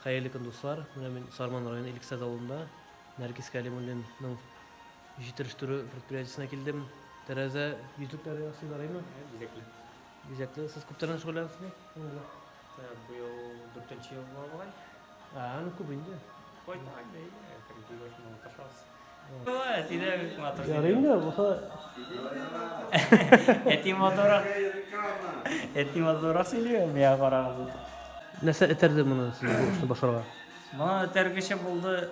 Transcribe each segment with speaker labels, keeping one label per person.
Speaker 1: Хәерле көн, дуслар! Менә мин Сарман районы Илексаз авылында Нәргиз Кәлимуллинның җитештерү предприятиесенә килдем. Тәрәзә йөзлекләре ясыйлар, әйме?
Speaker 2: Бизәкле.
Speaker 1: Бизәкле. Сез күптәннән шөгыльләнәсезме?
Speaker 2: Быел дүртенче ел була бугай.
Speaker 1: Ә, ну күп инде.
Speaker 2: Кайта инде, әйе, бик шуны тырышабыз. Әти дә бик матур.
Speaker 1: Ярый инде, булса.
Speaker 2: Әти матуррак. Әти матуррак сөйли, миңа караганда.
Speaker 1: Нәрсә этәрде моны сезне бу эшне башларга?
Speaker 2: Моны этәргече булды,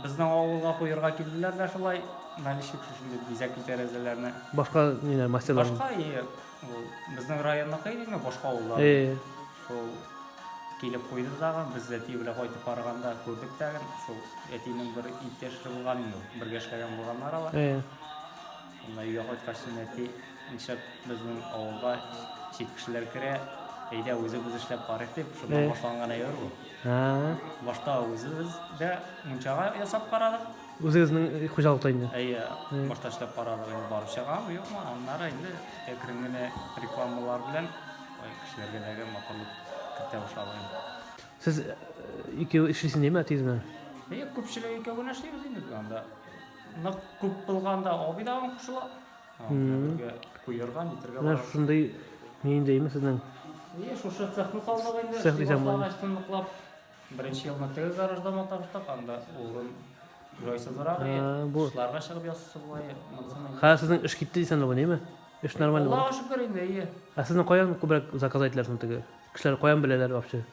Speaker 2: безнең авылга куерга килделәр дә шулай, наличник шушындый бизәкле тәрәзәләрне.
Speaker 1: Башка ниләр, мастерлар?
Speaker 2: Башка, и, ул безнең районныкы иде инде, башка авыллар. Шул килеп куйды тагын, без әти белән кайтып барганда күрдек тагын, шул әтинең бер иптәше булган инде, бергә эшләгән булганнар алар. Шунда өйгә кайткач, әти, нишләп безнең авылга чит кешеләр керә, әйдә үзебез эшләп карыйк дип, шуннан башланган әйбер бу. Башта үзебез дә мунчага ясап карадык.
Speaker 1: Үзегезнең хуҗалыкта инде?
Speaker 2: Әйе, башта эшләп карадык инде, барып чыгамы, юкмы, аннары инде әкрен генә рекламалар белән кешеләргә дә матурлык кертә башладык инде.
Speaker 1: Сез икәү эшлисез димме әтиегез белән?
Speaker 2: Әйе, күпчелек икәү генә эшлибез инде без анда. Нык күп булганда абый да кушыла. Бергә куерга, нитергә
Speaker 1: Менә шушындый нинди димме сезнең?
Speaker 2: Әйе, шушы цехны салдык инде. Цех дисәм була. Ныклап. Беренче елны теге гаражда маташтык, анда урын җайсызрак, тышларга чыгып ясасы була.
Speaker 1: Хәзер сезнең эш китте дисәң дә була, әйеме? Эш нормально.
Speaker 2: Аллага шөкер инде, әйе.
Speaker 1: Ә сезнең каян күбрәк заказ әйтелә соң теге? Кешеләр каян беләләр вообще?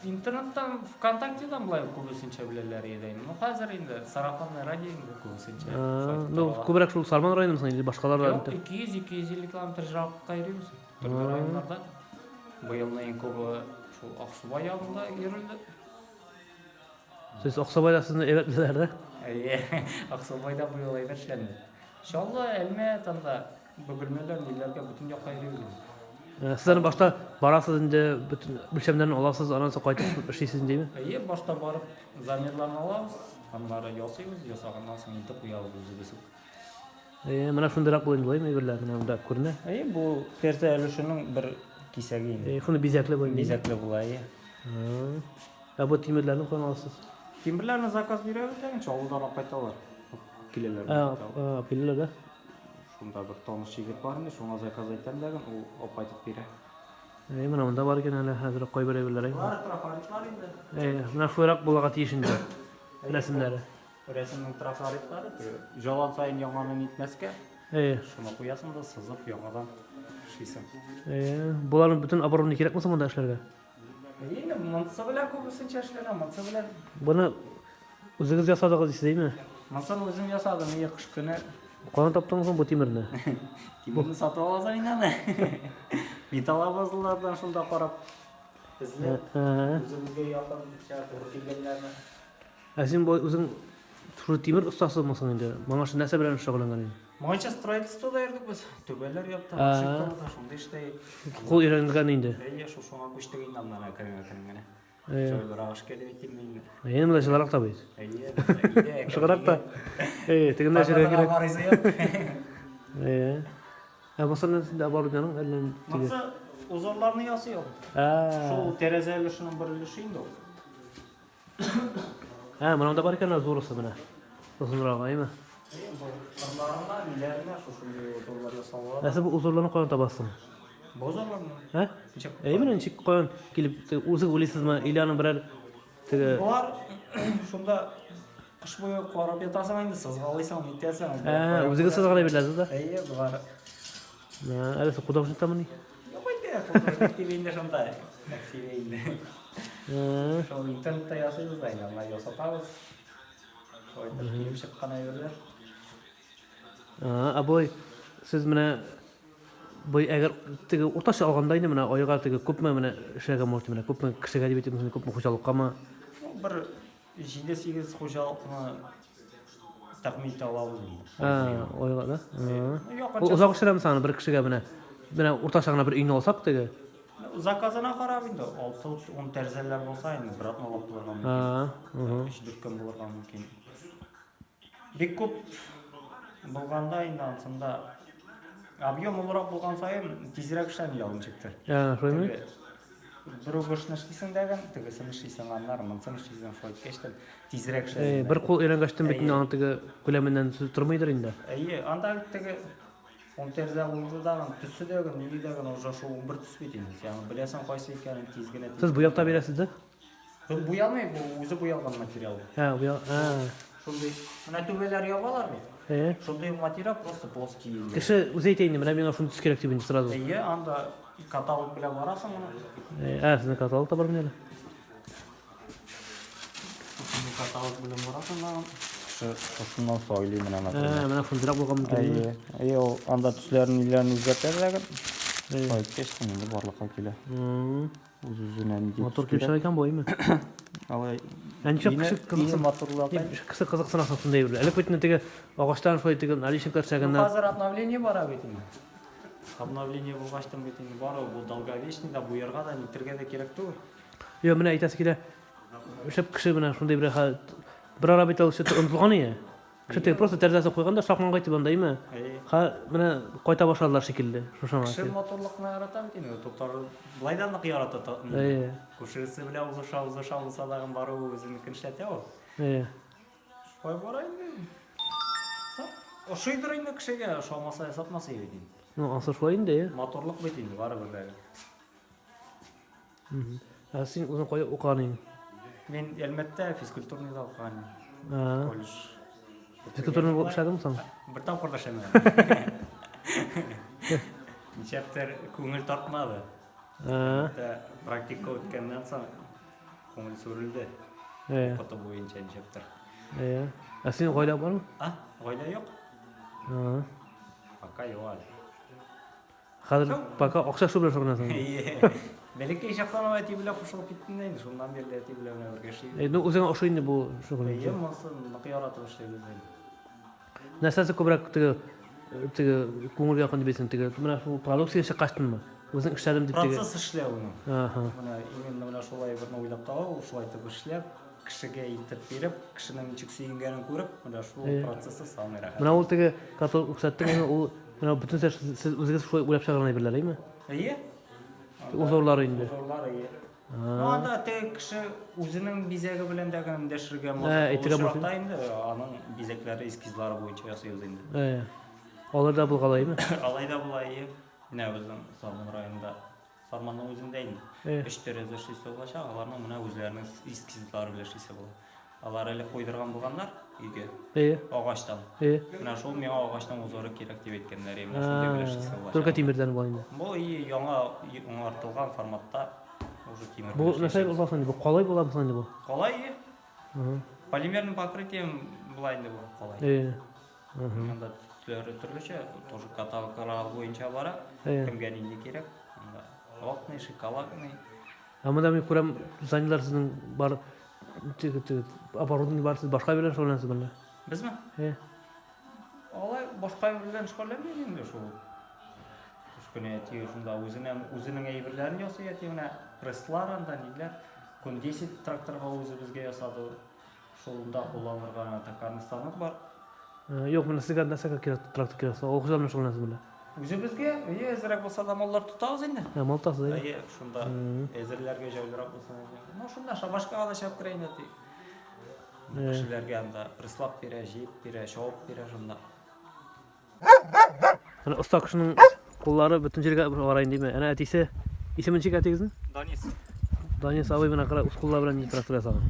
Speaker 2: Интернеттан, ВКонтактедан болай күбесенчә беләләр иде. Ну, хәзер инде сарафанное радио инде күбесенчә.
Speaker 1: Ну, күбрәк шул Сарман районымы соң или башкалар
Speaker 2: да? Юк, 200-250 километр ераклыкка йөрибез. Төрле районнарда. Быелны иң күбе шул Аксубай ягында йөрелде.
Speaker 1: Сез Аксубайда сезне әйбәт беләләр, да?
Speaker 2: Әйе, Аксубайда быел әйбәт эшләнде. Чаллы, Әлмәт анда, Бөгелмәләр, ниләргә бөтен якка йөрибез инде.
Speaker 1: Э, сез аны башта барасыз инде, бөтен үлчәмнәрне аласыз, аннан соң кайтып эшлисез инде,
Speaker 2: Әйе, башта барып замерларны алабыз, аннары ясыйбыз, ясаганнан соң илтеп куябыз үзебез үк.
Speaker 1: Әйе, менә шундыйрак була инде, булаймы әйберләр, менә монда күренә.
Speaker 2: Әйе, бу тәрәзә өлешенең бер кисәге инде.
Speaker 1: Әйе, шуны бизәкле була инде.
Speaker 2: Бизәкле була, әйе.
Speaker 1: Ә бу тимерләрне каян аласыз?
Speaker 2: Тимерләрне заказ бирәбез дә, Чаллыдан алып кайталар. Киләләр.
Speaker 1: Ә, алып киләләр, да?
Speaker 2: Шунда бер таныш егет бар инде, шуңа заказ әйтәм дә, ул алып кайтып бирә.
Speaker 1: Әйе, менә монда бар икән әле хәзер кайбер әйберләр.
Speaker 2: Болар трафаретлар инде.
Speaker 1: Әйе, менә шулайрак булырга тиеш инде рәсемнәре.
Speaker 2: Рәсемнең трафаретлары, җалан саен яңаны нитмәскә.
Speaker 1: Әйе.
Speaker 2: Шуны куясың да сызып яңадан эшлисең.
Speaker 1: Әйе, боларның бөтен оборудование кирәкме соң монда эшләргә?
Speaker 2: Әйе, инде монысы белән күбесенчә эшләнә, монысы белән.
Speaker 1: Моны үзегез ясадыгыз дисез, әйеме?
Speaker 2: Монысын үзем ясадым, әйе, кыш көне.
Speaker 1: Каян таптыңыз соң бу тимерне?
Speaker 2: Тимерне сатып аласың инде аны. Металлобазалардан шунда карап, эзләп, үзебезгә якынча туры килгәннәрне.
Speaker 1: Ә син бу үзең шушы тимер остасымы соң инде? Моңарчы нәрсә белән шөгыльләнгән идең?
Speaker 2: Моңарчы строительствода йөрдек без. Түбәләр яптык, обшивкаларда, шундый эштә.
Speaker 1: Кул өйрәнелгән инде.
Speaker 2: Әйе, шушыңа күчтек инде аннан әкрен-әкрен генә. Җайлырак эшкә дип әйтим инде.
Speaker 1: Әйе, монда җылырак та бит.
Speaker 2: Әйе, өйдә.
Speaker 1: Ышыграк та. Әйе, тегендә эчәргә кирәк.
Speaker 2: Карыйсы юк.
Speaker 1: Әйе. Ә монысы нәрсә оборудованиеның әллә
Speaker 2: Монысы узорларны ясый ул. Шул тәрәзә өлешенең бер өлеше инде ул.
Speaker 1: Ә, моның да бар икән, зурысы менә. Озынрагы, әйме?
Speaker 2: Кырларына, ниләренә шушындый узорлар ясалган.
Speaker 1: Ә сез бу узорларны каян табасың?
Speaker 2: Бу узорларны?
Speaker 1: Ә?
Speaker 2: Ничек?
Speaker 1: Әй, менә ничек каян килеп, үзең уйлыйсызмы, или аның берәр теге
Speaker 2: Болар шунда кыш буе карап ятасың инде, сызгалыйсың, нитәсең.
Speaker 1: Ә, үзегез сызгалый беләсез да?
Speaker 2: Әйе, болар.
Speaker 1: Ә, әле сез художник тамыни?
Speaker 2: Юк инде, художник дип инде шунда. Әксибе инде. Шул интернетта ясыйбыз да инде, анда ясатабыз. Шулай итеп килеп чыккан әйберләр.
Speaker 1: Ә болай сез менә бу әгәр теге уртача алганда инде менә айга теге күпме менә эшләргә можете менә күпме кешегә дип әйтик, күпме хуҗалыккамы?
Speaker 2: Ну, бер 7-8 хуҗалыкны тәкъмин итә алабыз инде.
Speaker 1: Ә, айга да? Ул озак эшләмме соң бер кешегә менә? Менә уртача гына бер өйне алсак теге.
Speaker 2: Заказына карап инде, 6-10 тәрәзәләр булса инде бер атналап булырга мөмкин. 3-4 көн булырга мөмкин. Бик күп булганда инде ансында объем олырак булган саен тизрәк эшләнелә ул ничектер.
Speaker 1: Ә, шулаймы?
Speaker 2: Бер үк эшне эшлисең дә, тегесен эшлисең, аннары монысын эшлисең, шулай иткәч тә тизрәк эшләсең.
Speaker 1: Бер кул өйрәнгәчтен бит инде аның теге күләменнән сүз тормыйдыр инде.
Speaker 2: Әйе, анда бит теге ун тәрәзә булды да, төсе дә, ние дә уже шул бер төс бит инде. Син аны беләсең кайсы икәнен тиз генә.
Speaker 1: Сез буяп та бирәсез дә?
Speaker 2: Бу буялмый, бу үзе буялган материал.
Speaker 1: Һә, буял, һә.
Speaker 2: Шундый, менә түбәләр ябалар бит.
Speaker 1: Э.
Speaker 2: Шундый материал просто плоский инде.
Speaker 1: Кеше үзе әйтә инде, менә миңа шундый төс кирәк дип инде сразу.
Speaker 2: Әйе, анда каталог белән барасың моны.
Speaker 1: Э, ә, сезнең каталог та бармы әле?
Speaker 2: Шундый каталог белән барасың да. Шушыннан сайлый менә
Speaker 1: например. Ә, менә шундыйрак булган мөмкин.
Speaker 2: Әйе, әйе, ул анда төсләрен, ниләрен үзгәртәләр. Шулай иткәч, инде барлыкка килә. Үз-үзенә нинди
Speaker 1: Матур килеп чыга икән бу, әйме?
Speaker 2: Алай.
Speaker 1: Ә ничек кеше кызыксын?
Speaker 2: Матурлата.
Speaker 1: Кеше кызыксына соң шундый әйберләр. Элек бит инде теге агачтан шулай теге наличниклар эшләгәннәр.
Speaker 2: Хәзер обновление бара бит инде. Обновление булгач та бит инде бары бу долговечный да, буярга да, нитергә дә кирәк түгел.
Speaker 1: Юк, менә әйтәсе килә. Шәп кеше менә шундый бер бер ара бит ул онытылган ие. Кеше теге просто тәрәзәсе куйган да шакманга итеп анда, әйме? Ха, менә кайта башладылар шикелле, шушыңа.
Speaker 2: Кеше матурлыкны ярата бит инде, татар былай да нык ярата.
Speaker 1: Әйе.
Speaker 2: Күршесе белән узыша, узыша булса да бару үзенекен эшләтә ул.
Speaker 1: Әйе.
Speaker 2: Шулай бара инде. Ошыйдыр инде кешегә, ошамаса ясатмас иде бит инде.
Speaker 1: Ну, ансы шулай инде, әйе.
Speaker 2: Матурлык бит инде барыбер дә.
Speaker 1: Ә син үзең кая укыган идең?
Speaker 2: Мин Әлмәттә физкультурныйда укыган идем. Колледж.
Speaker 1: Физкультурный булып эшләдеңме соң?
Speaker 2: Бер тапкыр да эшләмәдем. Ничәптер күңел тартмады. Әлмәттә практика үткәннән соң күңел сүрелде. Укыту буенча ничәптер.
Speaker 1: Ә синең гаилә бармы?
Speaker 2: А, гаилә юк. Пока юк әле.
Speaker 1: Хәзер пока акча эшләү белән шөгыльләнәсең.
Speaker 2: Әйе. Бәләкәй чактан ук әти белән кушылып киттем дә инде, шуннан бирле әти белән менә бергә эшлибез.
Speaker 1: Э, ну үзеңә ошый инде бу шөгыль.
Speaker 2: Әйе, монысы нык яратып эшлибез инде.
Speaker 1: Нәрсәсе күбрәк теге теге күңелгә якын дип әйтсәң, теге менә шул продукция чыккачтынмы? Үзең эшләдем дип теге.
Speaker 2: Процесс эшләү аның.
Speaker 1: Ага.
Speaker 2: Менә именно менә шулай берне уйлап табу, шулай итеп эшләп, кешегә илтеп биреп, кешенең ничек сөенгәнен күреп, менә шул процессы самый рәхәт.
Speaker 1: Менә ул теге каталог күрсәттең, ул Менә бөтен сез үзегез шулай уйлап чыгарган әйберләр, әйме?
Speaker 2: Әйе.
Speaker 1: Узорлар инде.
Speaker 2: Узорлар, әйе. Ну, анда теге кеше үзенең бизәге белән дә генә эндәшергә может.
Speaker 1: Әйтергә
Speaker 2: мөмкин. Очракта инде аның бизәкләре, эскизлары буенча ясыйбыз инде.
Speaker 1: Ә. Алар да булгалай, әйме?
Speaker 2: Алай да була, әйе. Менә безнең Сарман районында Сарманның үзендә инде. Өч тәрәзә эшлисе булачак, аларның менә үзләренең эскизлары белән эшлисе була. Алар элек куйдырган булганнар өйгә.
Speaker 1: Әйе.
Speaker 2: Агачтан.
Speaker 1: Әйе.
Speaker 2: Менә шул миңа агачның узоры кирәк дип әйткәннәр, менә шундый белән эшлисе булачак.
Speaker 1: Только тимердән була инде.
Speaker 2: Бу яңа яңартылган форматта уже тимер.
Speaker 1: Бу нәрсә була соң инде? Бу калай буламы соң инде бу?
Speaker 2: Калай, әйе. Полимерным покрытием була инде бу калай.
Speaker 1: Әйе.
Speaker 2: Анда төсләре төрлечә, тоже каталоглар буенча бара. Кемгә нинди кирәк. Анда ватный, шоколадный.
Speaker 1: Ә монда мин күрәм, занялар сезнең бар, теге, теге, оборудование бар, сез башка белән шөгыльләнәсез монда.
Speaker 2: Безме?
Speaker 1: Э.
Speaker 2: Алай башка белән шөгыльләнмим инде шул. Кыш көне әти шунда үзенең үзенең әйберләрен ясый әти менә пресслар анда ниләр. Көн 10 тракторга үзебезгә ясады. Шунда кулланырга токарный станок бар.
Speaker 1: Э, юк, менә сезгә нәрсәгә кирәк трактор кирәк? Авыл хуҗалыгы белән шөгыльләнәсез менә.
Speaker 2: Үзебезгә, әйе, әзрәк булса да маллар тотабыз инде.
Speaker 1: Ә, мал тотасыз, әйе.
Speaker 2: Әйе, шунда әзерләргә җайлырак булсын инде. Ну, шунда шабашкага да чыгып керә инде әти. Кешеләргә анда прислап бирә, җыеп бирә, чабып бирә шунда.
Speaker 1: Әнә оста кешенең куллары бөтен җиргә бара инде, димә. Әнә әтисе, исеме ничек әтигезнең?
Speaker 2: Данис.
Speaker 1: Данис абый менә кара үз куллары белән трактор ясаган.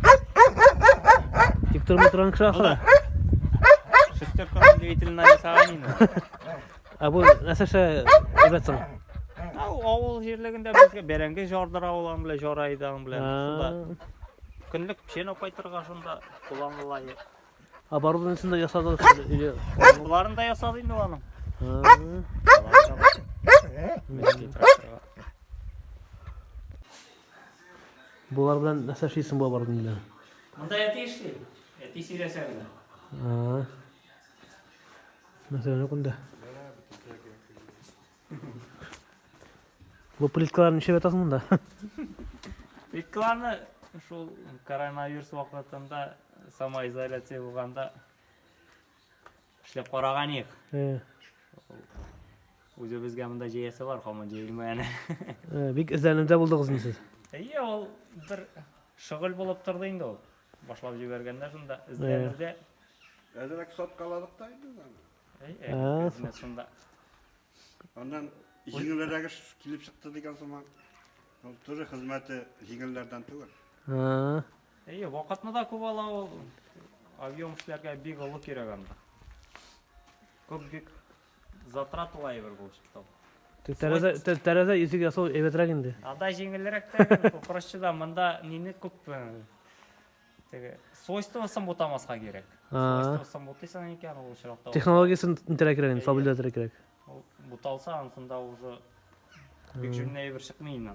Speaker 1: Тик тормый торган кеше ахыры.
Speaker 2: Шестерканың двигателенә ясаган инде.
Speaker 1: Ә бу нәрсә эшлә әйбәт соң?
Speaker 2: Авыл җирлегендә безгә бәрәңге жардыра ул аның белән, жара иде аның белән. Шунда көнлек печән алып кайтырга шунда кулланыла.
Speaker 1: Оборудованиесен дә ясады или
Speaker 2: Боларын да ясады инде аның.
Speaker 1: Болар белән нәрсә эшлисең бу оборудование белән?
Speaker 2: Монда әти эшли. Әти сөйләсә генә.
Speaker 1: Нәрсә юк инде. Бу плиткаларны ничә ятасың монда?
Speaker 2: Плиткаларны шул коронавирус вакытында самоизоляция булганда эшләп караган идек.
Speaker 1: Э.
Speaker 2: Үзебезгә монда җәясе бар, һаман җәелмәгән.
Speaker 1: Э, бик эзләнүдә булдыгыз инде сез.
Speaker 2: Әйе, ул бер шөгыль булып торды инде ул. Башлап җибәргәндә шунда эзләнүдә.
Speaker 3: Әзрәк саткаладык та инде аны.
Speaker 2: Әй, әй, шунда.
Speaker 3: Аннан җиңелрәк эш килеп чыкты дигән сыман. Ул тоже хезмәте җиңелләрдән түгел.
Speaker 2: Әйе, вакытны да күп ала ул. Объем эшләргә бик олы кирәк анда. Күп бик затраталы әйбер булып чыкты ул.
Speaker 1: Тәрәзә, тәрәзә йөзек ясау әйбәтрәк инде.
Speaker 2: Анда җиңелрәк тә, проще да, монда нине күп Теге свойствосын бутамаска кирәк. Свойствосын бутыйсың икән, ул очракта
Speaker 1: Технологиясен нитәргә кирәк инде, соблюдать итәргә кирәк.
Speaker 2: Ул буталса, ансында уже бик җүнле әйбер чыкмый инде.